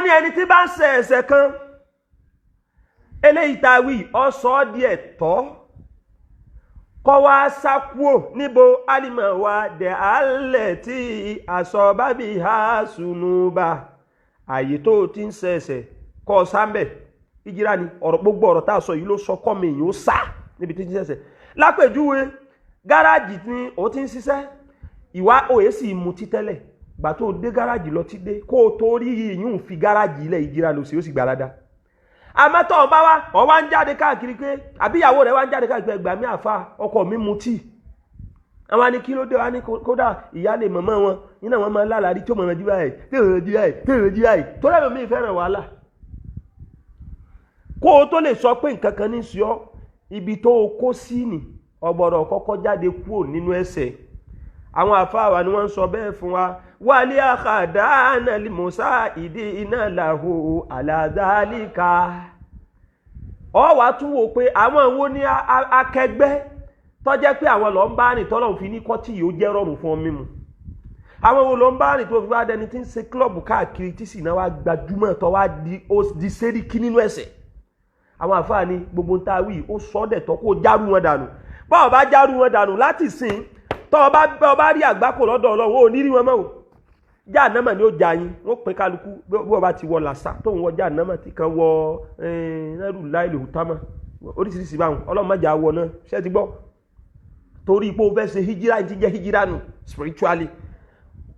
Wọ́n ní ẹni tí bá ń ṣe ẹ̀ṣẹ̀ kan, eléyìí tá a wí, ọ sọ ọ́ di ẹ̀tọ́ kọ́ wá sá kúò níbo alimọ̀ wa dẹ̀ alẹ̀ tí aṣọ bábí ha sùnúbà, àyè tó o ti ń ṣe ẹ̀ṣẹ̀ kọ́ ọ sáńbẹ̀. Ìjìrá ni ọ̀rọ̀. Gbogbo ọ̀rọ̀ tá a sọ yìí ló sọ kọ́ mi èèyàn ó sá níbi tí ń ṣẹ̀ṣẹ̀. Lápèjúwe, gáràjì ni ó ti ń ṣiṣẹ́, ìwà òye sì mutí tẹ́lẹ̀. Gbà tó dé gáràjì lọ ti dé, kó o tó rí ìyún fi gáràjì ilẹ̀, ìjìrá lọ sí, ó sì gbàládá. Àmọ́ tó o bá wá ọ wá ń jáde káàkiri pé àbíyàwó rẹ̀ wá ń jáde káàkiri pé, "Ẹgbàá mi àfa, ọkọ mi mutí." Àwọn á ní, "Kí ló dé?" Wá ní kódà ìyáálé mọ̀mọ́ wọn nínú àwọn máa ń lálàrí tí ó mọ̀ràn jí báyìí, tí ó mọ̀ràn jí báyìí, tí ó mọ̀ràn jí báyìí, tó lẹ́nu mi fẹ́ràn wàhálà. Kó o tó lè sọ pé nǹkan kan ní sí ọ, ibi tó o kó sí ni ọgbọ́dọ̀ kọ́kọ́ jáde kúrò nínú ẹ̀ṣẹ̀. Àwọn àfáà ni wọ́n ń sọ bẹ́ẹ̀ fún wa. Wálé àkàdánà musa ìdí iná làhù àlàdálíkà. Ọ wàá tún wò pé àwọn wo ni akẹgbẹ́ tó jẹ́ pé àwọn lọ ń bá rìn tọ́lọ́run fi ní kọ́tì yìí ó jẹ́ rọrùn fún ọ mímu. Àwọn wo ló ń bá rìn tó fi wá dẹni tí ń ṣe club káàkiri, tí sì náà wá gbajúmọ̀, tó wá di ó di sẹ́ríkì nínú ẹ̀ṣẹ̀? Àwọn àfáà ní gbogbo ń tá a wí, ó sọ ọ́ dẹ̀ tọ́ kó járù wọn dànù. Bọ́ọ̀ bá járù wọn dànù láti sìn, tọ́ ọ bá ọ bá rí àgbákò lọ́dọ̀ Ọlọ́run, ó ní rí wọn mọ́ o. Jáànámà ni ó jà yín, wọ́n pín kálukú bí wọ́n bá ti wọ làṣà tó ń wọ jáànámà, tí kan wọ ẹrù láìlè hùtámà, oríṣiríṣi báwọn. Ọlọ́run má jà wọ náà. Ṣé ti gbọ́? Torí pé o fẹ́ ṣe hijira, ti jẹ́ hijira nù spiritually,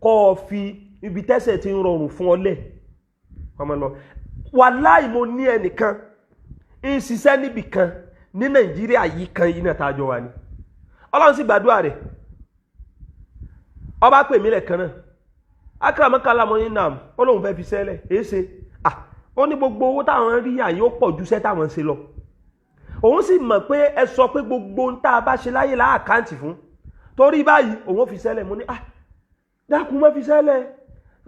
kọ́ ọ fi ibi tẹ́sẹ̀ ti ń rọrùn fún ọ lẹ̀, ọmọ lọ. Wàláì, mo ní ẹnìkan ń ṣiṣẹ́ níbì kan ní Nàìjíríà yìí kan yìí náà, tá a jọ wà ní. Ọlọ́run sì gbàdúrà rẹ̀. Ọba pè mí lẹ́ẹ̀kan náà, "Akérèmọ́kànlá." Mo ní, "Nam." Ó lóun fẹ́ fi sẹ́lẹ̀. Èé ṣe? Ah, ó ní gbogbo owó táwọn rí àyè ó pọ̀ ju iṣẹ́ táwọn ń ṣe lọ. Òun sì mọ̀ pé ẹ sọ pé gbogbo ohun tá a bá ṣe láyé láà account fún. Torí báyìí, òun ó fi sẹ́lẹ̀. Mo ní, "Ah, dákun, má fi sẹ́lẹ̀."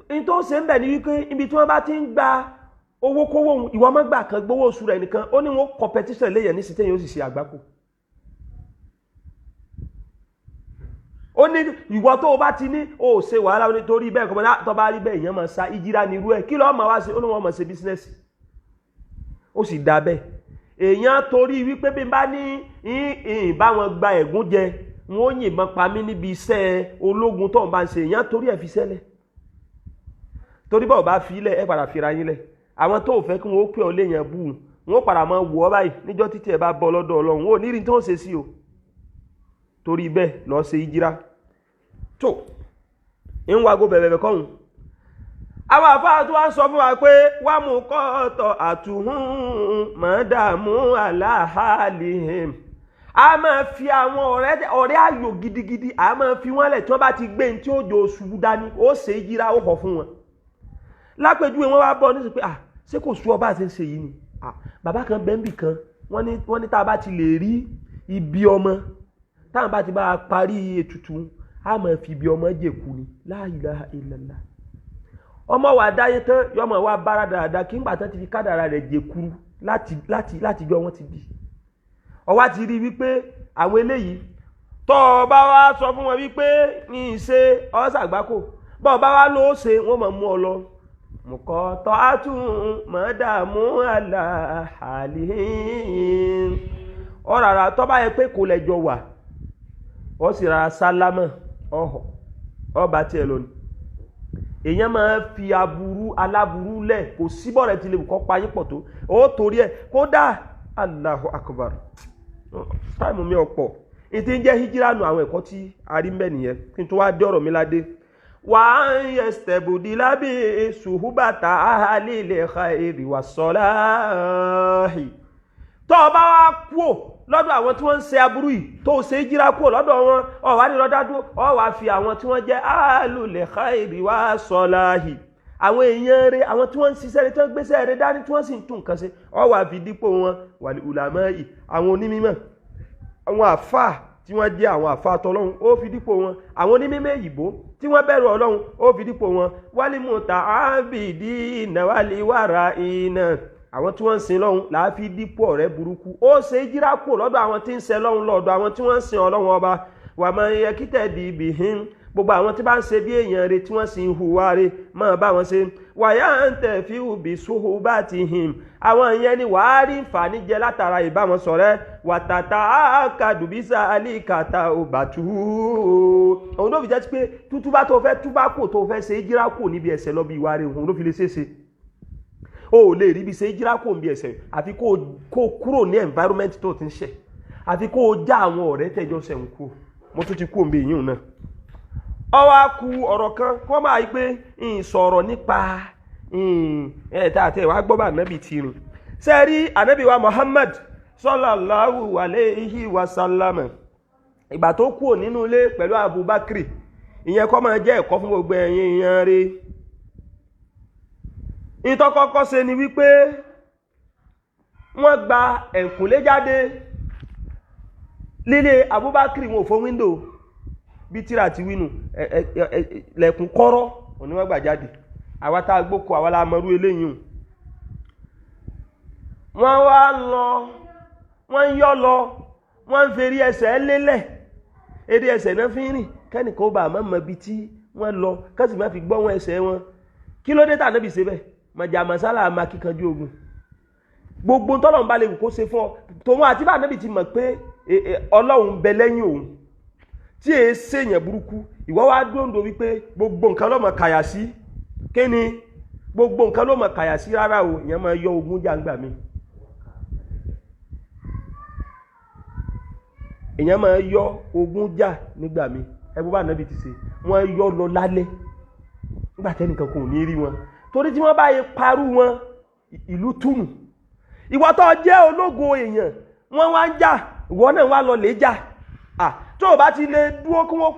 Ní tó ṣe ń bẹ̀ ni wípé ibi tí wọ́n bá ti ń gba owó kówó òun, ìwọ má gbà kan gbowó oṣù rẹ̀ nìkan. Ó ní wọn competition léyìn ní sítẹ́yìn, ó sì ṣe àgbákò. Ó ní ìwọ tó o bá ti ní o ò ṣe wàhálà. Ó ní torí bẹ́ẹ̀ kọ́ tó bá rí bẹ́ẹ̀, èèyàn máa sa ìjìrá ní irú ẹ̀. Kí lọ́ọ́ máa wá sí? Ó ní wọ́n máa ṣe business, ó sì dá bẹ́ẹ̀. Èèyàn torí wípé bí n bá ní ìhìn bá wọn gba ẹ̀gún jẹ, wọn ó yìnbọn pa mí níbi iṣẹ́ ológun tó ń bá ń ṣe. Èèyàn torí ẹ̀ fi sẹ́lẹ̀, torí bọ́ọ̀ bá fi ilẹ̀ ẹ̀ padà fira yín lẹ̀. Àwọn tó fẹ́ kí wọ́n ó pè ọ́ léèyàn bú, wọn ó padà máa wọ̀ ọ́ báyìí níjọ́ títí ẹ̀ bá bọ́ lọ́dọ̀ Ọlọ́run, wọn ò ní rí tí wọ́n ṣe sí o. Torí bẹ́ẹ̀, lọ́ọ́ ṣe ìjìrá tó ń wago bẹ̀bẹ̀bẹ̀ kọ́hún. Àwọn àfáà tó wá ń sọ fún wa pé wà mú kọ́ọ̀tọ̀ àtúhún mọ̀ọ́dàmú aláhàlìhìm. A máa fi àwọn ọ̀rẹ́ ayò gidigidi, a máa fi wọ́n lẹ̀ tí wọ́n bá ti gbé ní tí ó jọ ṣubú dání. Ó ṣe é jíra, ó họ̀ fún wọn. Lápèjúwe, wọ́n wá bọ́ nísìsiyìí pé, "Ah, ṣé kò sú ọba àti ṣe yìí ni?" "Ah, bàbá kan bẹ́ńbì kan, wọ́n ní tá a bá ti lè rí ibi ọmọ táwọn bá ti bá a parí ètùtù, a máa fi ibi ọmọ jèkú ni." La ilaha illallah. Ọmọ wa dáyé tán, yọmọ wa bára dáadáa kí ngbà tán ti fi kádàrà rẹ̀ jèkuru láti jọ wọ́n ti bí. Ọwá ti rí wípé àwọn eléyìí, tọ́ ọ bá wá sọ fún wọn wípé ní í ṣe ọ́sàgbákò, bọ́ ọ bá wá ló ṣe, wọ́n mọ̀ mú ọ lọ. Mùkọ́ tọ́ àtún mọ̀dàmú àlàhàlì ọ̀ràrà tọ́ bá yẹ pé kò lẹ́jọ́ wà, ọ sì rárá sálámà ọ̀họ̀ ọba tiẹ̀ lónìí. Èèyàn máa ń fi aburú aláburú lẹ̀. Kò síbọ̀ rẹ̀ ti lè kọ́ pa yín pọ̀ tó ó torí ẹ̀. Kódà, Allahu Akbar, time mi ọ̀pọ̀. Ìtí ń jẹ́ hijira nu, àwọn ẹ̀kọ́ tí a rí mbẹ́ nìyẹn. Kí n tó wá dé ọ̀rọ̀ mi ládé, wà á ń yẹ stẹ̀bùdì lábẹ́ sùhúbàtà àhálìlẹ̀ khairi wà sọ́láhì. Tó o bá wá kúò lọ́dọ̀ àwọn tí wọ́n ń ṣe aburú yìí, tó o ṣe é jíra kúò lọ́dọ̀ wọn, ọ wá ní lọ́dá dúró, ọ wá fi àwọn tí wọ́n jẹ́ àlùlẹ̀ khairi wà sọ́láhì, àwọn èèyàn rẹ̀, àwọn tí wọ́n ń ṣiṣẹ́ rẹ̀, tí wọ́n gbéṣẹ́ rẹ̀ dání, tí wọ́n sì ń tún nǹkan ṣe, ọ wá fi dípò wọn. Wàlí ulama yìí, àwọn onímọ̀, àwọn àfáà tí wọ́n jẹ́ àwọn àfáà tọlọ́hun, ó fi dípò wọn. Àwọn onímọ̀ èyìnbó tí wọ́n bẹ̀rù Ọlọ́run, ó fi dípò wọn. Wálé muta'abidina wálé wàrà iná, àwọn tí wọ́n ń sin lọ́hun làá fi dípò ọ̀rẹ́ burúkú. Ó ṣe é jíra kúrò lọ́dọ̀ àwọn tí ń ṣe lọ́hun lọ́dọ̀ àwọn tí wọ́n ń sin Ọlọ́run ọba. Wà máa ń yẹ kítẹ̀ di ibì hin, gbogbo àwọn tí bá ń ṣe bí èèyàn rẹ̀, tí wọ́n sì ń hùwà rẹ̀, máa bá wọn ṣe. Wàyà ń tẹ̀ fi ubi suhu bá ti hìm, àwọn ìyẹn ni wàá rí nfààní jẹ látara ìbáwọn sọ̀rẹ́. Wàtàtà àkàdùbísà àlìkàtà òbàtú. Òun ló fi jẹ́ pé tútúbá tó fẹ́ túbá kò tó fẹ́ ṣe é jíra kò níbi ẹ̀ṣẹ̀ lọ bí ìwà rẹ̀, òun ló fi lè ṣeéṣe. O ò lè rí bí ṣe é jíra kò níbi ẹ̀ṣẹ̀ àfi kó o kúrò ní environment tó ti ń ṣẹ̀, àfi kó o já àwọn ọ̀rẹ́ tẹ̀jọ́ ṣẹ̀ ń kú. Mo tún ti kú òǹbẹ̀ yìí náà. Ọwọ́ á ku ọ̀rọ̀ kan kó máa yí pé ń sọ̀rọ̀ nípa ẹ̀ẹ́dá àti ẹ̀wà gbọ́ bá ànábì ti rìn. Ṣé rí ànábì wa Muhammad sallallahu alayhi wa sallam, ìgbà tó kúrò nínú ilé pẹ̀lú Abubakar, ìyẹn kọ́ máa jẹ́ ẹ̀kọ́ fún gbogbo ẹ̀yin èèyàn rẹ̀. Ìtọ́kọ́kọ́ ṣe ni wípé wọ́n gba ẹ̀kúnlé jáde lílé Abubakar, wọn ò fọ́ wíńdò bí tíra ti wínú lẹ̀kùn kọ́rọ́ òní wọ́n gbà jáde. Àwa tá a gbóko àwa la mọrú eléyìí o. Wọ́n wá lọ, wọ́n ń yọ́ lọ, wọ́n ń ferí ẹsẹ̀ lélẹ̀, eré ẹsẹ̀ náà fi ń rìn kẹ́nìkan ó bá àmọ́ mọ ibi tí wọ́n lọ kẹ́sì má fi gbọ́ wọn ẹsẹ̀ wọn. Kí ló dé tà níbi ṣe bẹ́ẹ̀? Mọ̀jà mọ̀sálà máa kíkanjú ogun. Gbogbo tọ́lọ̀ ń bá lè wù kó ṣe fún ọ tòun àti bá níbi ti mọ̀ pé Ọlọ́run bẹ lẹ́yìn òun tí èé ṣèyàn burúkú. Ìwọ wá dóńdó wípé gbogbo nǹkan ló mọ̀ kàyà sí. Kí ni gbogbo nǹkan ló mọ̀ kàyà sí? Rárá o, ìyẹn máa yọ ogun jàǹgbà mi. Èèyàn máa yọ ogun jà nígbà mi. Ẹ bó bá nàbì ti ṣe, wọ́n yọ lọ lálẹ́ nígbà tẹ́nìkan kò ní rí wọn, torí tí wọ́n bá yẹ parú wọn ìlú túnú. Ìwọ tó jẹ́ ológo èèyàn, wọ́n wá ń jà, ìwọ náà wá lọ lè jà. Tó o bá ti lè dúró kí wọ́n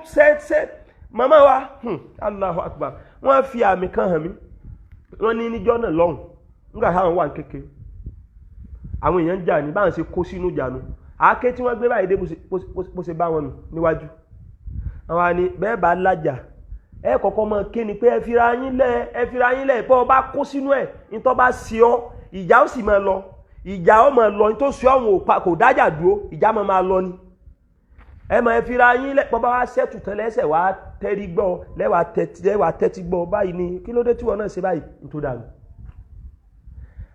ṣe màmá wa, Allahu Akbar, wọ́n fi àmì kan hàn mí. Wọ́n ní níjọ́ náà lọ́hùn nígbà táwọn wà kékeré, àwọn èèyàn ń jà ní báwọn ṣe kó sínú ìjà nu. Àáké tí wọ́n gbé báyìí dé bó ṣe bá wọn nù níwájú. Àwọn ni bẹ́ẹ̀ bá lájà, ẹ kọ́kọ́ mọ kí ni pé ẹ fira yín lẹ̀, ẹ fira yín lẹ̀. Bọ́ ọ bá kó sínú ẹ̀, ní tó bá ṣe ọ́, ìjà ó sì máa lọ, ìjà ó máa lọ. Ní tó ṣe ọ̀hún kò dájà dúró, ìjà máa lọ ni. Ẹ máa fira yín lẹ̀. Bọ́ bá wá ṣẹ́tù tán lẹ́sẹ̀ wá tẹ́rí gbọ́, lẹ́wà tẹ́tí gbọ́ báyìí ni kí ló dé tí wọ́n náà ṣe báyìí ní tó dànù.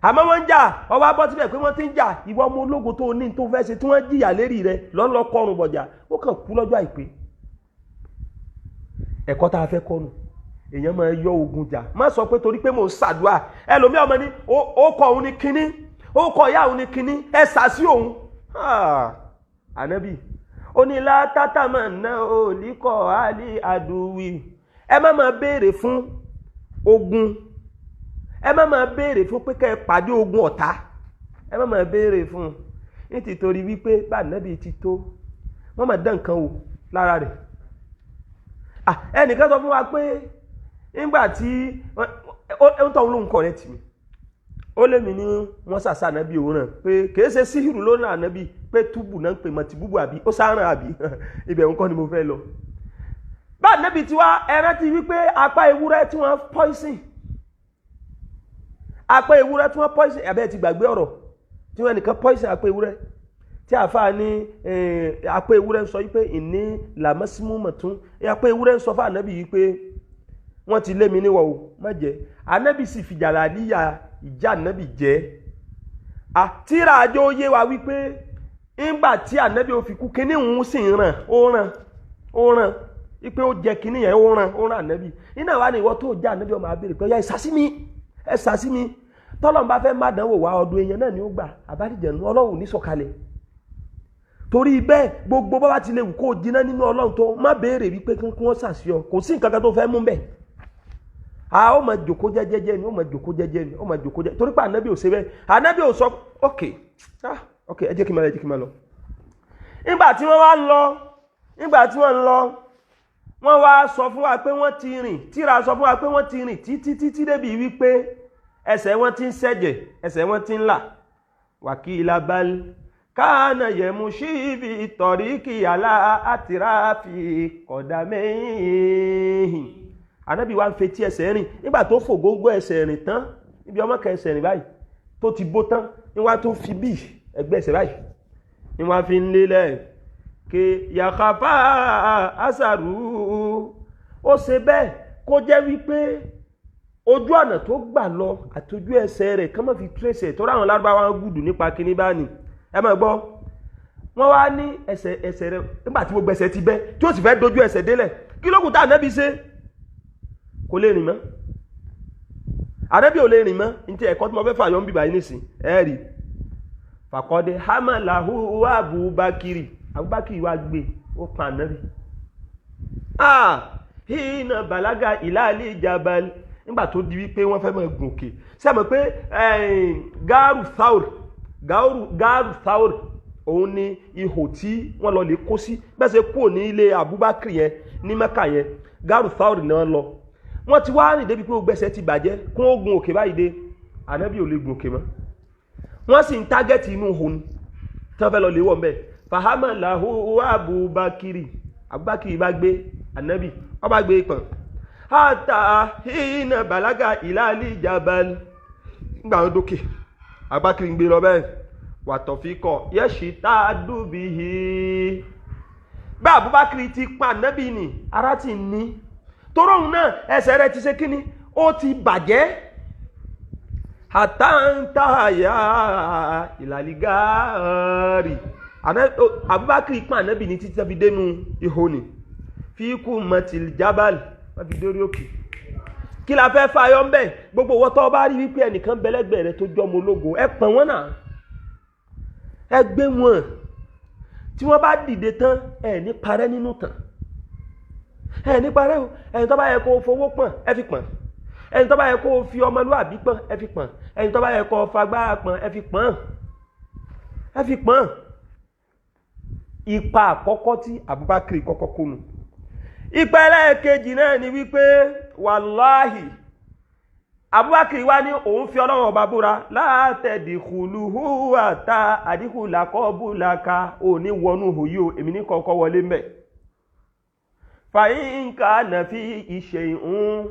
Àmọ́ wọ́n ń jà, ọwọ́ abọ́ síbẹ̀ pé wọ́n ti ń jà. Ìwọ ọmọ ológo tó ní tó fẹ́ ṣe tí wọ́n jìyà lérí rẹ lọ́nlọ́ kọrùn bọ̀jà, ó kàn kú lọ́jọ́ àìpé. Ẹ̀kọ́ tá a fẹ́ kọ́nu, èèyàn máa yọ ogun jà. Má sọ pé torí pé mò ń ṣàdúrà. Ẹlòmíì ọmọ ní ó kọ òun ní kínní, ó kọ ìyá òun ní kínní, ẹ sà sí òun. Ànábì ó ní látàtà máa ná òlíkọ̀ àlì àdùwì. Ẹ má máa béèrè fún ogun, ẹ má máa béèrè fún pé kẹ́ ẹ pàdé ogun ọ̀tá, ẹ má máa béèrè fún un. Nítorí wípé bá ànábì ti tó, wọ́n máa dán nǹkan wò lára rẹ̀. Ẹnìkan sọ fún wa pé nígbà tí ó ń tọ́ òun lóun kọ̀ rẹ̀ tì mí, ó lé mi ní wọ́n sàṣà ànábì òun ràn pé kìí ṣe síhìrù ló ràn ànábì, pé túbù náà ń pè mọ́ ti búbù àbí ó sáràn àbí ibẹ̀ ń kọ́ ni mo fẹ́ lọ. Bá ànábì tiwa, ẹ rántí wípé apá ewúrẹ́ tí wọ́n poison, apá ewúrẹ́ tí wọ́n poison, àbẹ́ ti gbàgbé ọ̀rọ̀ tí wọ́n nìkan poison apá ewúrẹ́ tí àfáà ní apá ewúrẹ́ ń sọ wípé ìní làmọ́símú mọ̀tún. Apá ewúrẹ́ ń sọ fún ànábì yìí pé wọ́n ti lé mi níwọ̀ o, má jẹ́. Ànábì sì fìjàlá níyà ìjà ànábì jẹ́. Tíra àjọ yé wa wípé ńgbà tí ànábì ó fi kú, kíní òun sì ń ràn, ó ràn, ó ràn wípé ó jẹ kíní yẹn, ó ràn, ó ràn ànábì. Iná wa ni ìwọ tó jẹ́ ànábì ọmọ abẹ́rẹ́ pé ọ̀yá ẹ sá sí mi, ẹ sá sí mi. Tọ́lọ́run bá fẹ́ má dánwò wá, ọdún èèyàn náà ni ó gbà, àbádìjẹ̀nu Ọlọ́run ní sọ̀kalẹ̀. Torí bẹ́ẹ̀ gbogbo bá ti lè wù kó jiná nínú Ọlọ́run tó má béèrè wípé kí wọ́n sàṣì ọ, kò sí nǹkan kan tó fẹ́ mú bẹ́ẹ̀. A ó máa jòkó jẹ́jẹ́jẹ́ ni, ó máa jòkó jẹ́jẹ́ ni, ó máa jòkó jẹ́. Torí pé ànábì ò ṣe bẹ́ẹ̀, ànábì ò sọ ok, ok, ẹ jẹ́ kí n máa lọ, ẹ jẹ́ kí n máa lọ. Nígbà tí wọ́n wá ń lọ, nígbà tí wọ́n ń lọ, wọ́n wá sọ fún wa pé wọ́n ti rìn, tíra sọ fún wa pé wọ́n ti rìn títí títí débi wípé ẹsẹ̀ wọn ti ń ṣẹ̀jẹ̀, ẹsẹ̀ wọn ti ń là. Wàkìlà bal káànà yẹmu síbi tọ̀ríkì àlá àtìráfì kọ̀dà mẹ́yìn. Ànábì wa ń fetí ẹsẹ̀ rìn nígbà tó fògógó ẹsẹ̀ rìn tán, níbi ọmọ kan ẹsẹ̀ rìn báyìí tó ti bó tán, ní wàá tó fi bí ẹgbẹ́ ẹsẹ̀ báyìí ní wàá fi ń lélẹ̀ ké yàkàfà àṣàrù. Ó ṣe bẹ́ẹ̀ kó jẹ́ wípé Ojú ọ̀nà tó gbà lọ àtọjú ẹsẹ̀ rẹ̀ kán má fi trace ẹ̀, torí àwọn Lárúbáwá gùdù nípa kíní bá ní. Ẹ máa gbọ́, wọ́n wá ní ẹsẹ̀ rẹ̀ nígbà tí gbogbo ẹsẹ̀ ti bẹ́, tí ó sì fẹ́ dojú ẹsẹ̀ délẹ̀. Kí ló kù tá ànábì ṣe? Kò lè rìn mọ́. Ànábì ò lè rìn mọ́. Ní ti ẹ̀kọ́ tí mo fẹ́ fàyọ́ ń bìbà yìí nísìn, ẹ rí fàkọ́dé hamalahu Abubakiri. Abubakiri wá gbé, ó pa ànábì. Ah, hina balaga ìlàlí jabal, nígbà tó di wípé wọ́n fẹ́ máa gòkè, sẹ́mi pé gáàrú thaur, gáàrú thaur, òun ni ihò tí wọ́n lọ lè kó sí. Bẹ́ẹ̀ ṣe kúrò ní ilé Abubakar yẹn ní Mẹ́kà yẹn, gáàrú thaur ni wọ́n lọ. Wọ́n ti wá rìn débi pé gbogbo ẹsẹ̀ ti bàjẹ́, kún ó gun òkè báyìí dé, ànábì ò lè gun òkè mọ́. Wọ́n sì ń tágẹ́tì inú ihò ni tí wọ́n fẹ́ lọ lè wọ̀ mbẹ́. Fahama lahu Abubakiri, Abubakiri bá gbé ànábì, wọ́n bá gbé pọ̀n hata hina balaga ìlàlí jabal. Nígbà wọn dókè, Abubakiri ń gbé lọ bẹ́ẹ̀, wàtọ̀fíkọ̀ yẹ́sì tá a dùbìhì. Bá Abubakar ti pa ànábì ni ara ti ní, toró òun náà ẹsẹ̀ rẹ̀ ti ṣe kíni, ó ti bàjẹ́. Àtàntàyà ìlàlígàárì, Abubakar pa ànábì ní títí fi dénú ihò ni fíkù mọ̀tìlì jábàlì, wọ́n fi dórí òkè. Kí la fẹ́ fàyọ ńbẹ̀? Gbogbo wọ́n tó bá rí wípé ẹnìkan bẹ́lẹ́gbẹ̀ rẹ tó jọmọ ológo, ẹ pọ̀n wọ́n náà, ẹ gbé wọn. Tí wọ́n bá dìde tán, ẹ ní parẹ́ nínú tàn, ẹ ní parẹ́ o. Ẹni tó bá yẹ kó fowó pọ̀n, ẹ fi pọ̀n. Ẹni tó bá yẹ kó fi ọmọlúwàbí pọ̀n, ẹ fi pọ̀n. Ẹni tó bá yẹ kó fagbára pọ̀n, ẹ fi pọ̀n, ẹ fi pọ̀n. Ipa àkọ́kọ́ tí Abubakar kọ́kọ́ kónu. Ipa ẹlẹ́ẹ̀kejì náà ni wípé wàláhì, Abubakar wá ní òun fi Ọlọ́run ọba búra, látẹ̀dìkùlùhù àtà àdìkùlàkọ́bùlàkà, ò ní wọnú òyì o, èmi ní kọ́kọ́ wọlé mbẹ̀. Fàyínká nàfi ìṣe ìhun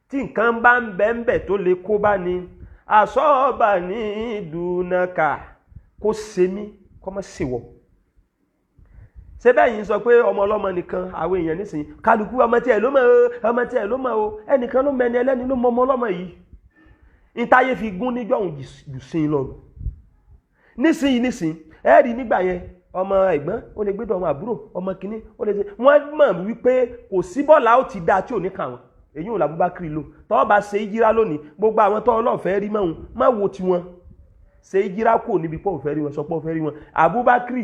tí nǹkan bá ń bẹ́ ń bẹ̀ tó lè kó bá ní àsọ́ọ̀bà ní ìdùnnàkà, kó ṣe mí kó má ṣe wọ̀. Ṣé bẹ́ẹ̀ yìí ń sọ pé ọmọ ọlọ́mọ nìkan àwọn èèyàn nísìnyí, kálukú ọmọ tí ẹ̀ ló mọ̀ o, ọmọ tí ẹ̀ ló mọ̀ o, ẹnìkan ló mẹ́ni ẹlẹ́ni ló mọ ọmọ ọlọ́mọ yìí. Ntáyé fi gún níjọ́ òun jù sí i lọ́rùn nísìnyí. Nísìnyí ẹ rí nígbà yẹn, ọmọ ẹ̀gbọ́n ó lè gbé ọmọ àbúrò, ọmọ kínní ó lè ṣe. Wọ́n mọ̀ wípé kò sí bọ́ọ̀lù ó ti dáa tí ò ní kà wọ́n. Èyí ò l'Abubakar lò. Tọ́ bá ṣe ìjírá lónìí, gbogbo àwọn tọ́ ọlọ́ọ̀fẹ́ rí mọ́hun, má wo tiwọn. Ṣe ìjírá kò níbi pọ̀ òfẹ́ rí wọn, sọ pé òfẹ́ rí wọn. Abubakar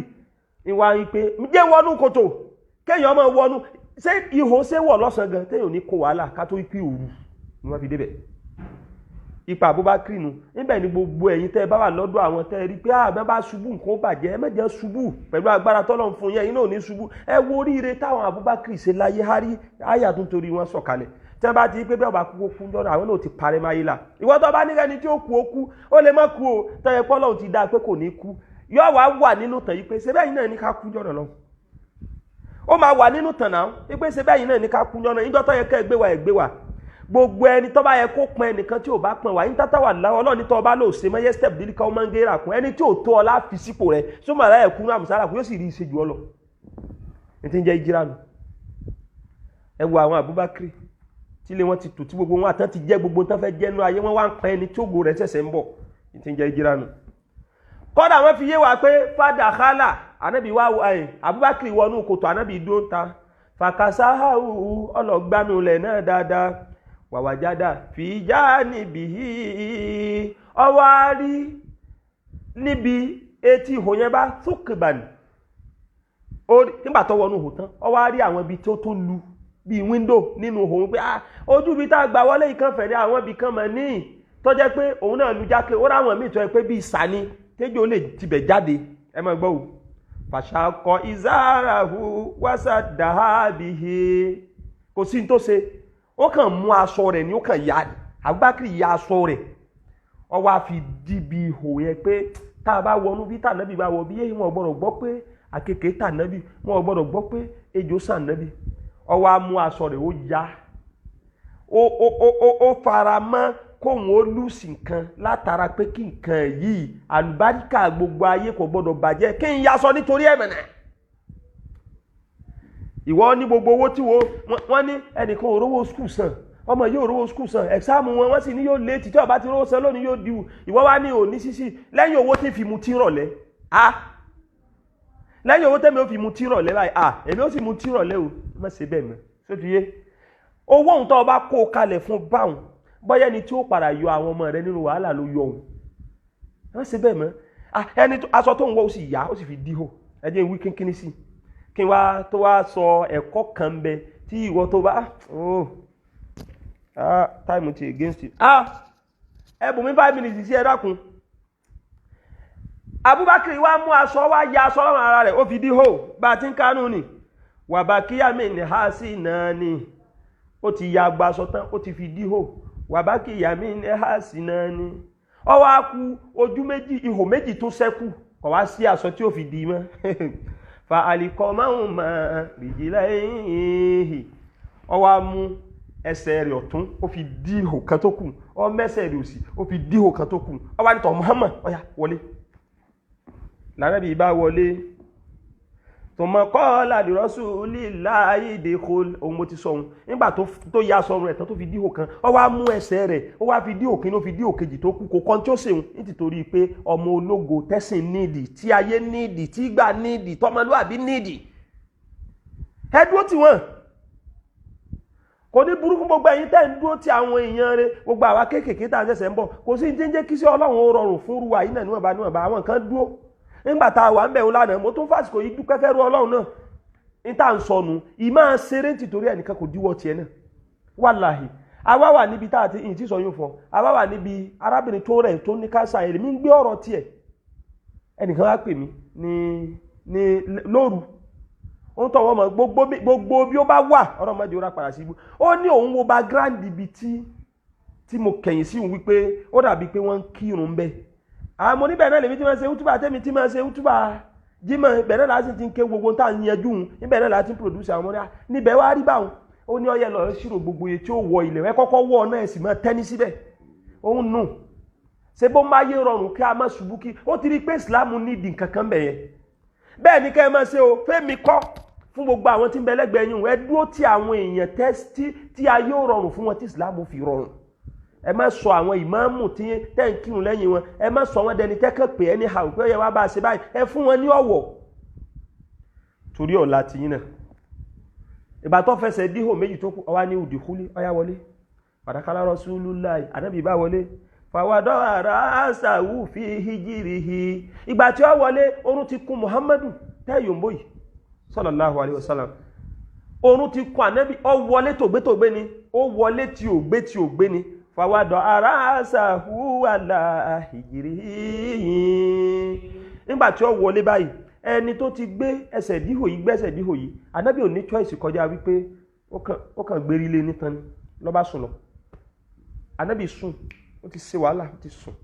ìwà wípé jẹ́ wọnú kòtò, kéèyàn máa wọnú. Ṣé ihò ṣé wọ̀ lọ́sàn gan téèyàn ní kó wàhálà ká tó pín òru ni wọ́n fi débẹ̀. Ipa Abubakar nu níbẹ̀ ni. Gbogbo ẹ̀yin tẹ́ ẹ bá wà lọ́dọ̀ àwọn tẹ́ ẹ rí pé àbẹ́ bá ṣubú, nǹkan ó bàjẹ́, ẹ má jẹ́ ṣubú. Pẹ̀lú agbára tọ́lọ́run fún yẹn, iná ò ní ṣubú. Ẹ wo oríire táwọn Abubakar ṣe láyé, hárí àyà tó ń torí wọn sọ̀kalẹ̀. Tí wọ́n bá ti pé bẹ́ẹ̀ bá kú, kú jọ́nà, àwọn náà ti parẹ́ máyé la. Ìwọ tó bá nígbà ni tí ó kú, ó kú, ó lè má kú o. Tẹ́yẹ pọ́lọ́run ti dáa pé kò ní kú, yóò wá wà nínú tàn yìí pé ṣé bẹ́ẹ̀ náà ní ká kú jọ́nà lọ. Ó máa wà nínú tàn náà wípé ṣé bẹ́ẹ̀ náà ní ká kú jọ́nà. Ìjọ tó yẹ kẹ́ ẹ gbé wa, ẹ gbé wa. Gbogbo ẹni tó bá yẹ kó pọn ẹnìkan tí ò bá pọn wá yín tátà wà láwọ Ọlọ́run ní tó bá lò ṣe mọ́ yẹ step dídí káwọn máa ń gé ràkún ẹni tí ò tó ọ láfi sípò rẹ súnmọ́ aláyẹ kúnú àmùsálà kú, yóò sì rí ìṣe jù ọ lọ. Ní ti ń jẹ́ ìjírà nù. Ẹ wo àwọn Abubakar tí ilé wọn ti tò, tí gbogbo wọn àtàn ti jẹ́ gbogbo tán fẹ́ jẹ́ nú ayé wọn, wá ń pọn ẹni tí ògo rẹ̀ ṣẹ̀ṣẹ̀ ń bọ̀. Ní ti ń jẹ́ ìjírà nù. Kọ́dà wọ́n fi yé wa pé fada khala anabi wa ẹ̀ Abubakar wọnú kòtò, anabi dó ń ta fàkàsáhàwù, ọlọ́gbánu lẹ̀ náà dáadáa, wàwàjádà fìjà níbi ọwọ́ á rí níbi etí ihò yẹn bá tókìbàní. Nígbà tó wọnú ihò tán, ọwọ́ á rí àwọn ibi tó tó lu bíi wíńdò nínú ihò pé ojú ibi tá a gbà wọlé ìkànfẹ̀ ní àwọn ibì kan mọ̀ ní tó jẹ́ pé òun náà lu jákè. Ó ráwọn míì tó yẹ pé bíi sani tẹ́jọ́ lè tibẹ̀ jáde. Ẹ máa gbọ́ o. Fàṣàkọ ìzárahu wàsà dàhábìhì, kò sí ní tó ṣe, ó kàn mú aṣọ rẹ̀ ni, ó kàn ya. Abubakar ya aṣọ rẹ̀, ó wá fi dìbì ihò yẹn pé tá a bá wọnú bí tànàbí bá wọ bí yéé, wọn ò gbọ́dọ̀ gbọ́ pé àkekèé tànàbí, wọn ò gbọ́dọ̀ gbọ́ pé ejò sànàbí. Ó wá mú aṣọ rẹ̀, ó ya, ó fara mọ́ kóun ó lùsì nǹkan látara pé kí nǹkan yìí, àlùbáríkà gbogbo ayé kò gbọ́dọ̀ bàjẹ́, kí n yaṣọ nítorí ẹ̀mẹ̀nẹ̀. Ìwọ ní gbogbo owó tí wọ́n ní ẹnìkan òrówó skul san, Ọmọ yóò rówó school san, exam wọn, wọ́n sì ní yóò late. Tí ó bá ti rówó san lónìí, yóò diwù. Ìwọ wá ní òní sísì lẹ́yìn owó tí fi mu tí rọ̀lẹ́. Ah, lẹ́yìn owó tẹ́mi ó fi mu tí rọ̀lẹ́ báyìí. Ah, èmi ó sì mu tí rọ̀lẹ́ o. Má ṣe bẹ́ẹ̀ mọ́. Ṣé ti yé? Owó òun tó o bá kó o kalẹ̀ fún báwọn, bóyá ẹni tí ó padà yọ àwọn ọmọ rẹ nínú wàhálà ló yọ òun. Má ṣe bẹ́ẹ̀ mọ́. Ah, ẹni aṣọ tó ń wọ, ó sì yá, ó sì fi díhò. Ẹ jẹ́ n wí kínkínní sí i kí n wá tó wá sọ ẹ̀kọ́ kan bẹ tí ìwọ tó bá, oh ah, time ti against you. Ah, ẹ bùn mi 5 minutes sí, ẹ dákun. Abubakar wá mú aṣọ, wá ya aṣọ lọ́rùn ara rẹ̀, ó fi díhò. Bá a ti ń kánú ni wàbákíyàmí ní ha sí náà ni ó ti ya gba aṣọ tán, ó ti fi díhò. Wàbákíyàmí ní ha sí náà ni ó wá kù ojú méjì, ihò méjì tó ṣẹ́kù, kò wá sí aṣọ tí ó fi di mọ́. Fa àlìkọ́ máa ń mọ rìjìlá yìí, ó wá mú ẹsẹ̀ rẹ̀ ọ̀tún, ó fi dí ihò kan tó kù, ó mẹ́sẹ̀ rẹ̀ òsì, ó fi dí ihò kan tó kù. Ó wá ní, "Tọ̀ Muhammad, ó yá, wọlé." Lànàbí bá wọlé, tòmọ kọ́ lirasulillahi dukhul. Ohun mo ti sọ ohun nígbà tó ya aṣọ rẹ̀ tán, tó fi díhò kan, ó wá mú ẹsẹ̀ rẹ̀, ó wá fi díhò kíní, ó fi díhò kejì tó kù. Kò kàn tí ó ṣeun nítorí pé ọmọ ológo tẹ́sìn nídìí, tí ayé nídìí, tí gbà nídìí, tọmọlúwàbí nídìí. Ẹ dúró tì wọ́n, kò ní burú fún gbogbo ẹ̀yin tẹ́ ń dúró ti àwọn èèyàn rẹ̀. Gbogbo àwa kéékèèké tá à ń ṣẹ̀ṣẹ̀ ń bọ̀, kò sí ní tí ń jẹ́ kí sí Ọlọ́run ó rọrùn fún ruwa yìí náà. Níwọ̀nba níwọ̀nba, àwọn kan dúró nígbà tá a wà ń bẹ̀ wọ́n lánàá. Mo tún fàsìkò yìí dúpẹ́ fẹ́ rú Ọlọ́run náà ní tá à ń sọnù ìmáa ṣeré nítorí ẹnìkan kò díwọ́ tiẹ̀ náà. Wàláhì, àwa wà níbi tá a ti ìyìn tí sọ yóò fọ. Àwa wà níbi arábìnrin tó rẹ̀ tó ní kánsà. Èrè mi ń gbé ọ̀rọ̀ tiẹ̀. Ẹnìkan wá pè mí ní lóru, ó ń tọ́ wọ́n mọ̀ gbogbo bí ó bá wà, ọ̀rọ̀ mọ́jọ́ ó rà padà sí ibú. Ó ní òun wo background ibi tí mo kẹ̀yìn sí òun, wípé ó dàbí pé wọ́n ń kírun bẹ́ẹ̀. Àmọ́ níbẹ̀ náà lèmi tí máa ṣe útúbà, tẹ́mi tí máa ṣe útúbà jímọ̀. Ibẹ̀ náà láti ti ń ké gbogbo tá à ń yanjú òun, níbẹ̀ náà láti ń produce àwọn ọmọdé níbẹ̀. Wá rí báwọn, ó ní ọyẹ lọ ṣírò gbogbo iye tí ó wọ ilẹ̀ ẹ kọ́kọ́ wọ náà, ẹ sì máa tẹ́ní síbẹ̀. Òun nù ṣe bó máa yé rọrùn kí a má ṣubú, kí ó ti rí pé Ìsìlámù nídìí nǹkan kan bẹ̀ yẹn. Bẹ́ẹ̀ ni kẹ́ ẹ máa ṣe o. Fẹ́mi kọ́ fún gbogbo àwọn tí ń bẹ lẹ́gbẹ̀ẹ́ yín, ẹ dúró tí àwọn èèyàn tẹ́ tí ayé ó rọrùn fún wọn, tí Ìsìlámù fi rọrùn. Ẹ má sọ àwọn ìmáàmù tí tẹ́ ń kírun lẹ́yìn wọn, ẹ má sọ wọn dẹni tẹ́kàn pé ẹni hà pé ó yẹ wá bá a ṣe báyìí. Ẹ fún wọn ní ọ̀wọ̀ torí ọ̀la tiyín náà. Ìgbà tó fẹsẹ̀ díhò méjì tó kù, ọwá ní udkhuli, ọyá wọlé. Fadakhala Rasulullahi, ànábì bá wọlé. Fawada'a ra'sahu fi hijrihi. Ìgbà tí ó wọlé, oorun ti kún Muhammadu tẹ́yọ̀mbó yìí, sallallahu alayhi wa sallam. Oorun ti kún ànábì, ó wọlé tògbétògbé ni, ó wọlé tí ò gbé tí ò gbé ni. Fawada'a ra'sahu ala hijrihi. Nígbà tí ó wọlé báyìí, ẹni tó ti gbé ẹsẹ̀ díhò yìí, gbẹ́sẹ̀ díhò yìí, ànábì ò ní choice kọjá wípé ó kàn gbérí lé nítan ni, ló bá sùn lọ. Ànábì sùn, ó ti ṣe wàhálà, ó ti sùn,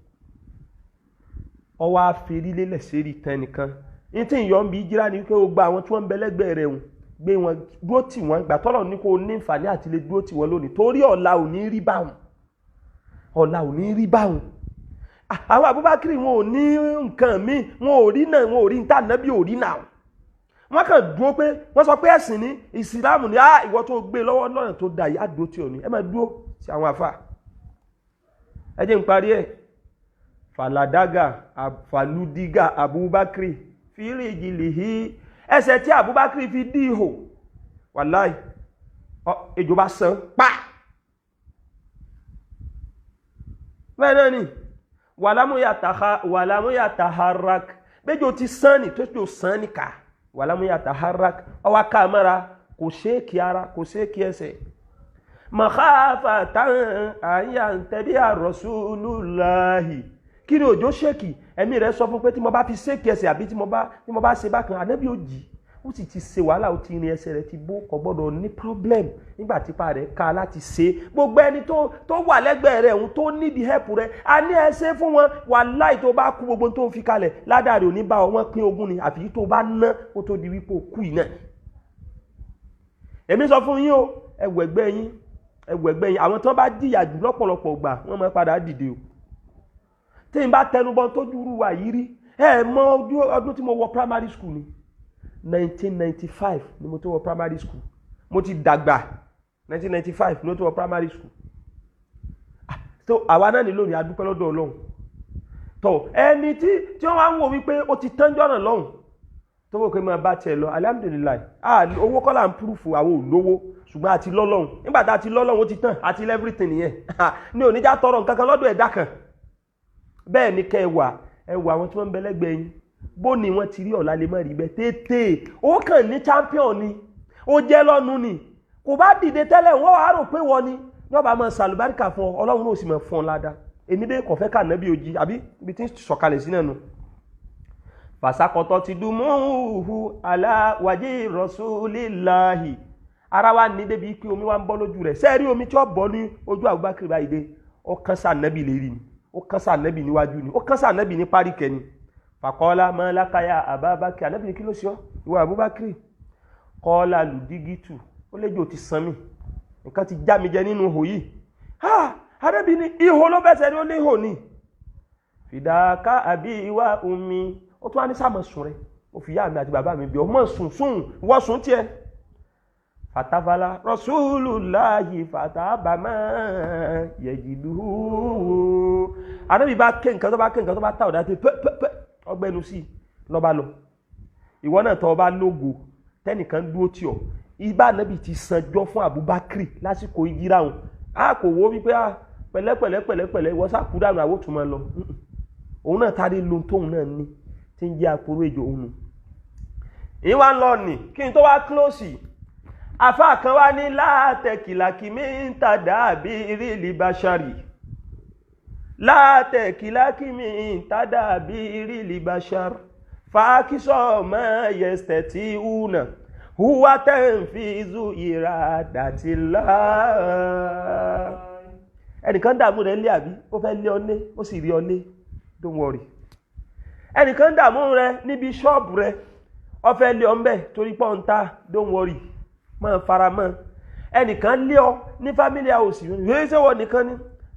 ó wá ferí lélẹ̀ sérí tán nìkan. Ní tí ìyọ̀ ń bi jíra ni wípé ó gba àwọn tí wọ́n ń bẹ lẹ́gbẹ̀ẹ́ rẹ̀ hùn, gbé wọn dúró tì wọ́n. Gbà tọ́lọ̀ ní kó ní ìfàní àti lè dúró tì wọ́n lónìí, torí ọ̀la ò ní rí báwọn, ọ̀la ò ní rí báwọn. Àwọn Abubakar, wọn ò ní nǹkan míì, wọn ò rí náà, wọn ò rí níta nàbí ò rí náà. Wọ́n kàn dúró pé wọ́n sọ pé ẹ̀sìn ní ìsìlámù ní. Ìwọ tó gbé lọ́wọ́ lọ́nà tó da yìí, á dúró tí ò ní. Ẹ máa dúró sí àwọn àfà. Ẹ jẹ́ n parí ẹ̀. Faladaga faludiga Abubakar fíríjìlìhí, ẹsẹ̀ tí Abubakar fi dí ihò, wàláì, ejò bá sàn pa. Bẹ́ẹ̀ náà ni wàlámúyà taharak, bẹ́jọ ti sàn ní tó tó sàn ní ká. Wàlámúyà taharak, ọwá ká mọ́ra, kò ṣe é kí ara, kò ṣe é kí ẹsẹ̀. Makhafatan àyà ń tẹ̀bí Rasulullahi. Kí ni òjò ṣèkì? Ẹ̀mí rẹ̀ sọ fún pé tí mo bá fi ṣèkì ẹsẹ̀ àbí tí mo bá ṣe bákan, ànábì ò jì. Ó sì ti ṣe wàhálà, ó ti rin ẹsẹ̀ rẹ̀ ti bó, kò gbọ́dọ̀ ní problem nígbà típa rẹ̀ ká láti ṣe. Gbogbo ẹni tó wà lẹ́gbẹ̀ẹ́ rẹ̀, òun tó nídìí help rẹ̀, a ní ẹ ṣe fún wọn. Wàláì, tó bá kú, gbogbo tó fi kalẹ̀ ládàrí ò ní bá wọn pín ogún ni, àfi tó bá ná kó tó di wípé ó kú yìí náà. Èmi sọ fún yín o, ẹ wẹ̀gbẹ́ yín, ẹ wẹ̀gbẹ́ yín. Àwọn tó bá jìyà jù lọ́pọ̀lọpọ̀ gbà, wọ́n máa padà dìde o. Tí n bá tẹnubọ tó dúró wa yìí rí, ẹ mọ ọdún tí mo wọ primary school ni, 1995 ni mo tó wọ primary school. Mo ti dàgbà. 1995 ló tó wọ primary school. Tó àwa náà nílò ní adúpẹ́ lọ́dọ̀ Ọlọ́run. Tó ẹni tí wọ́n wá ń wò wípé ó ti tán jọ́nà lọ́hùn tó wò pé máa bá tiẹ̀ lọ, alhamdulilayi. Owó kọ́ là ń púrúfù, àwọn ò lówó, ṣùgbọ́n àti lọ́lọ́hùn. Nígbà tá a ti lọ́lọ́hùn ó ti tán, àti everything nìyẹn. Ní oníjà tọrọ nǹkan kan lọ́dọ̀ ẹ̀dá kan. Bẹ́ẹ̀ ni kẹ́ ẹ wà, ẹ wà àwọn tí wọ́n ń bẹ lẹ́gbẹ̀ẹ́ yín, bó ni wọ́n ti rí ọ̀la lè má rí bẹ́ẹ̀. Tètè ó kàn ní champion ni, ó jẹ́ lọ́nu ni, kò bá dìde tẹ́lẹ̀ wọ́n wàá rò pé wọ́n ni yọba máa ṣàlùbáríkà fún ọ, Ọlọ́run náà sì máa fún ọ ládàá. Èmi dé kọ̀fẹ́ kà nábì òjì àbí ibi tí ń sọ̀kalẹ̀ sí náà nu. Fàṣàkọ̀tọ̀ ti dùn mọ́hù aláwàjì rọ̀ṣúlìláhì. Ara wa ní débi pé omi wa ń bọ́ lójú rẹ̀. Sẹ́ẹ̀rí omi tí ó bọ́ ní ojú Abubakar báyìí dé, ó kán sànẹ́bì lérí ni, ó kán sànẹ́bì níwájú ni, ó kán sànẹ́bì ní páríkẹ́ ni. Fàkọ́lá mọ́lákàyà Abubakar, ànábì ní kí ló ṣe ọ́ ìwọ Abubakar? Kọ́lá lùdígítù, ó léjò ti san mí, nǹkan ti já mi jẹ nínú ihò yìí. Ànábì ní ihò ló bẹ́sẹ̀ ní ó ní ihò ní fìdáká àbí ìwà omi. Ó tún wá ní sáàmọ̀ sùn rẹ̀, ó fi yá mi àti bàbá mi bí ọmọ sùn sùn wọ́n sùn tiẹ̀. Fatafala Rasulullahi fatabama yẹjìdúhù. Ànábì bá ké nǹkan tó bá ké nǹkan tó bá tá ọ̀dà tó pẹ́pẹ́pẹ́ ọgbẹ́nu sí lọ́ba lọ. Ìwọ náà tọ́ ọba lógo tẹ́nìkan dúró tì ọ́. Ibà Ànábì ti sanjọ́ fún Abubakar lásìkò ìjírà wọn. A kò wo wípé a pẹ̀lẹ́pẹ̀lẹ́ pẹ̀lẹ́pẹ̀lẹ́ ìwọ sá kú dànù àwọn òtún máa lọ. Òun náà tari lu tóun náà ní tí ń jẹ́ àpòrò èjò òun nù. Ìwà ń lọ nì kí n tó wá kílòsì. Àfa kan wá ní látẹ̀kìlàkì mi ń ta dàbí rílì bàṣàrì. Látẹ̀kìlàkì mi ń ta dàbí rílì bàṣàrì. Fàákísọ̀ mọ́ yẹsẹ̀ tí hùnà. Huwa tẹ̀nfìzù ìràdàtìlá. Ẹnìkan dààmú rẹ̀ lé àbí ó fẹ́ lé ọ lé, ó sì rí ọ lé, don't worry. Ẹnìkan dààmú rẹ̀ níbi ṣọ́ọ̀bù rẹ̀, ó fẹ́ lé ọ ń bẹ̀ torí pọ́ ń ta, don't worry, máa fara mọ́. Ẹnìkan lé ọ ní family house, èyí ṣé wọ́n nìkan ni,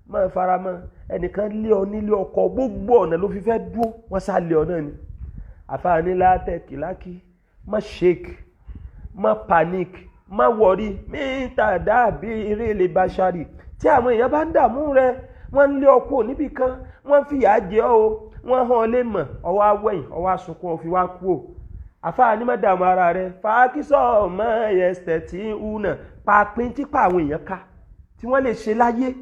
máa fara mọ́. Ẹnìkan lé ọ nílé ọkọ, gbogbo ọ̀nà ló fi fẹ́ dúró, wọ́n sá lé ọ náà ni. Àfààní látẹ̀kìlákì, má shake, má panic, má worry, mí ta dàbí eré bàṣàrì. Tí àwọn èèyàn bá ń dààmú rẹ, wọ́n ń lé ọ kúrò níbì kan, wọ́n ń fìyà jẹ ọ́ o, wọ́n hàn lé mọ̀, ọwọ́ awẹ́yìn, ọwọ́ asunkún, òfin wá kú o. Àfààní má dààmú ara rẹ. Fàákísọ̀ mọ́ ẹsẹ̀ tí ń hùnà, pàápín tipa àwọn èèyàn ká tí wọ́n lè ṣe láyé.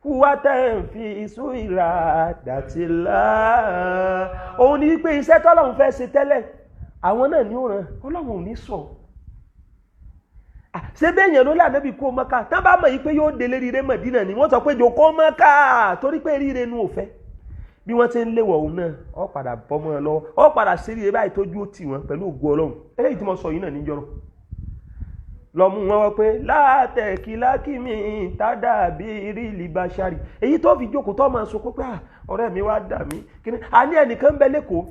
Wúwa tẹ̀ ń fi iṣu ìrà dàtìlá. Òun ni wípé iṣẹ́ tọ́lọ́run fẹ́ ṣe tẹ́lẹ̀, àwọn náà ní ó ràn, Ọlọ́run ò ní sọ. Ṣé bẹ́ẹ̀ yẹn ló lé Ànábì kó Mọ́kà? Tán bá mọ̀ yìí pé yóò délé rire Mọ̀dínà ni wọ́n sọ pé jòkó Mọ́kà torí pé ríre nu ò fẹ́. Bí wọ́n ti ń léwọ̀ òun náà, ó padà bọ́ mọ́ ọ lọ́wọ́, ó padà sí ríre báyìí tójú ó tì wọ́n pẹ̀lú ògo Ọlọ́run. Eléyìí tí mo sọ yìí náà níjọ́rọ̀. Lọ mú wọn wọ pé látẹ̀kílákì mi tá dàbí rílì bàṣàrì. Èyí tó fi jókòó tó máa sunkún pé ọ̀rẹ́ mi wá dà mí. Kíni? A ní ẹnìkan bẹ lẹ́kọ̀ọ́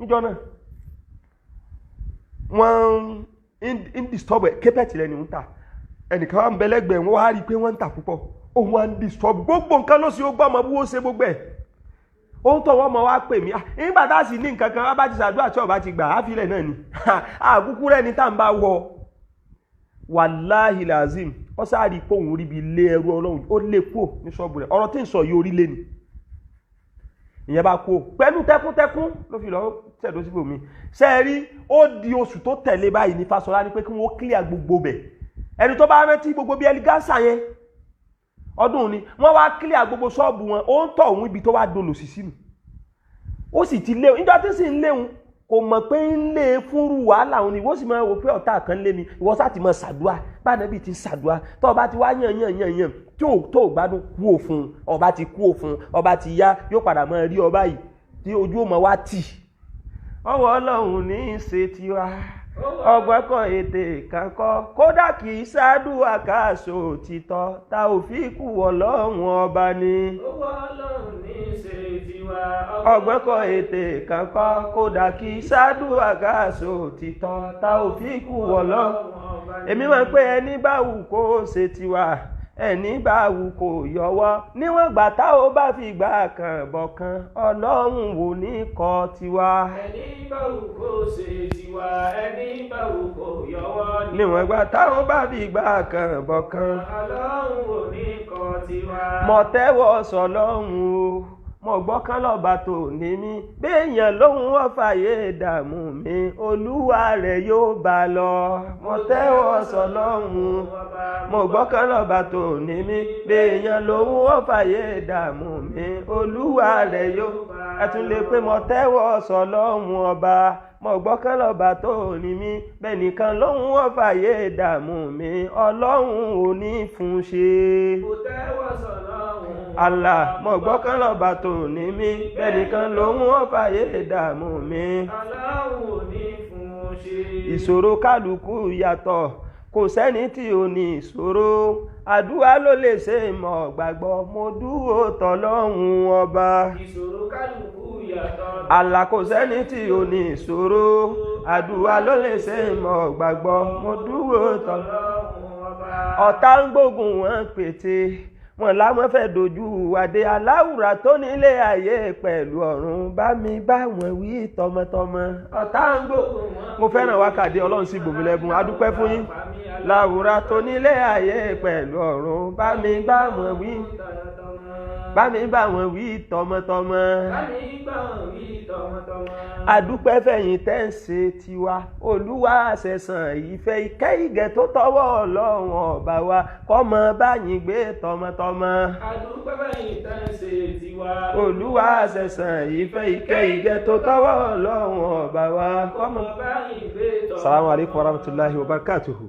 níjọ́ náà. Wọ́n ń disturb ẹ̀, képẹ̀tì lẹ́nu ń tà. Ẹnìkan wà ń bẹ lẹ́gbẹ̀ẹ́ wọn wá rí i pé wọ́n ń tà púpọ̀. Òun wá ń disturb gbogbo nǹkan ló sì ó gbọ́ ọmọ bí wọ́n ṣe gbogbo ẹ̀. Ohun tó wọ́n mọ̀ wá pè mí. Nígbà tá a sì ní nǹkan kan, bá ti ṣàdúrà tí ọba ti gbà á filẹ̀ náà ni. Àkúkú rẹ̀ ni tá à ń bá wọ. Wàláhì làzim, ó sáàrí pé òun rí bi lé ẹrú Ọlọ́run, ó lé kúò ní ṣọ́ọ̀bù rẹ̀. Ọ̀rọ̀ tí ń sọ yìí orí lé ni. Ìyẹn bá kú pẹ̀lú tẹkúntẹkún ló fi lọ tẹ̀dó síbò mi. Ṣé ẹ rí, ó di oṣù tó tẹ̀lé báyìí ní Fáṣọlá ní pé kí wọ́n clear gbogbo bẹ̀. Ẹni tó bá rántí gbogbo bí ẹlígánsà yẹn ọdún ni wọ́n wá clear gbogbo ṣọ́ọ̀bù wọn, ó ń tọ̀ òun ibi tó wá dolò sí sínú. Ó sì ti léwu, níjọ́ tí sì ń léwu kò mọ̀ pé ń lé fúnrú wàhálà òun ni. Ìwọ sì máa wò pé ọ̀tá kan lé mi, ìwọ sá ti máa ṣàdúà, bá Ànábì ti ṣàdúà, tó o bá ti wá yàn yàn yàn yàn tí ò tó gbádùn kú òfun, ọba ti kú òfun, ọba ti yá, yóò padà máa rí ọba yìí tí ojú ò mọ̀ wá tì. Ọwọ́ Ọlọ́run ní í ṣe tiwa, ọgbọ́n kan ètè kan kọ́, kódà kì í ṣàdúà káàṣó òtítọ́, ta ò fi kú Ọlọ́run ọba ni. Owó Ọlọ́run ní í ṣe tiwa. Ọgbọ́n kan ètè kan kọ́, kódà kì í ṣàdúà káàṣó òtítọ́, ta ò fi kú Ọlọ́run. Èmi máa ń pé ẹni bá wù kó ṣe tiwa, Ẹni bá wù kó yọwọ́ níwọ̀n gbà tá ò bá fi gbà kan bọ̀ kan, Ọlọ́run wò ní kọ́ tiwa. Ẹni bá wù kó ṣe tiwa, ẹni bá wù kó yọwọ́ níwọ̀n gbà tá ò bá fi gbà kan bọ̀ kan, Ọlọ́run ò ní kọ́ tiwa. Mo tẹ́wọ́ sọlọ́run o, mo gbọ́kàn lọ́ba tó ní mí. Béèyàn lóhùn wọ́n fàyè dààmú mi, olúwa rẹ̀ yóò bá lọ. Mo tẹ́wọ́ sọlọ́run o, mo gbọ́kàn lọ́ba tó ní mí. Béèyàn lóhùn wọ́n fàyè dààmú mi, olúwa rẹ̀ yóò. Ẹ tún lè pé mo tẹ́wọ́ sọlọ́run ọba, mo gbọ́kàn lọ́ba tó ní mí. Bẹ́ẹ̀ nìkan lóhùn wọ́n fàyè dààmú mi, Ọlọ́run ò ní fún ṣe. Mo tẹ́wọ́ sọlọ́run. Allah, mo gbọ́kàn lọ́ba tó ní mí. Bẹ́ẹ̀ nìkan lòun ó fàyè dààmú mi. Ọlọ́run ò ní fún un ṣe. Ìṣòro kálukú yàtọ̀, kò sẹ́ni tí ò ní ìṣòro. Àdúrà ló lè ṣe mọ̀ gbàgbọ́, mo dúró tọ́lọ́hun ọba. Ìṣòro kálukú yàtọ̀. Allah, kò sẹ́ni tí ò ní ìṣòro. Àdúrà ló lè ṣe mọ̀ gbàgbọ́, mo dúró tọ́lọ́hun ọba. Ọ̀tá ń gbógun wọn pété wọn làwọn fẹ́ dojú adé. Aláwùrà tó nílé ayé pẹ̀lú ọ̀run, bá mi bá wọn wí tọmọtọmọ. Ọ̀tá ń gbógun. Mo fẹ́ràn wákàdé, Ọlọ́run sì bòmí lẹ́bùn, adúpẹ́ fún yín. Láwùrà tó nílé ayé pẹ̀lú ọ̀run, bá mi bá wọn wí, bá mi bá wọn wí tọmọtọmọ. Bá mi bá wọn wí tọmọtọmọ. Adúpẹ́ fẹ̀yìn tẹ́ ń ṣe tiwa, olúwa ṣẹ̀sán ìfẹ́ ìkẹ́ ìgẹ̀ tó tọwọ́ Ọlọ́run ọba wa, kọ́mọ báyìí gbé tọmọtọmọ. Adúpẹ́ fẹ̀yìn tẹ́ ń ṣe tiwa. Olúwa ṣẹ̀sán ìfẹ́ ìkẹ́ ìgẹ̀ tó tọwọ́ Ọlọ́run ọba wa, kọ́mọ. Báyìí gbé tọmọtọmọ. Salamu alaykum wa rahmatulahi wa barakatuhu.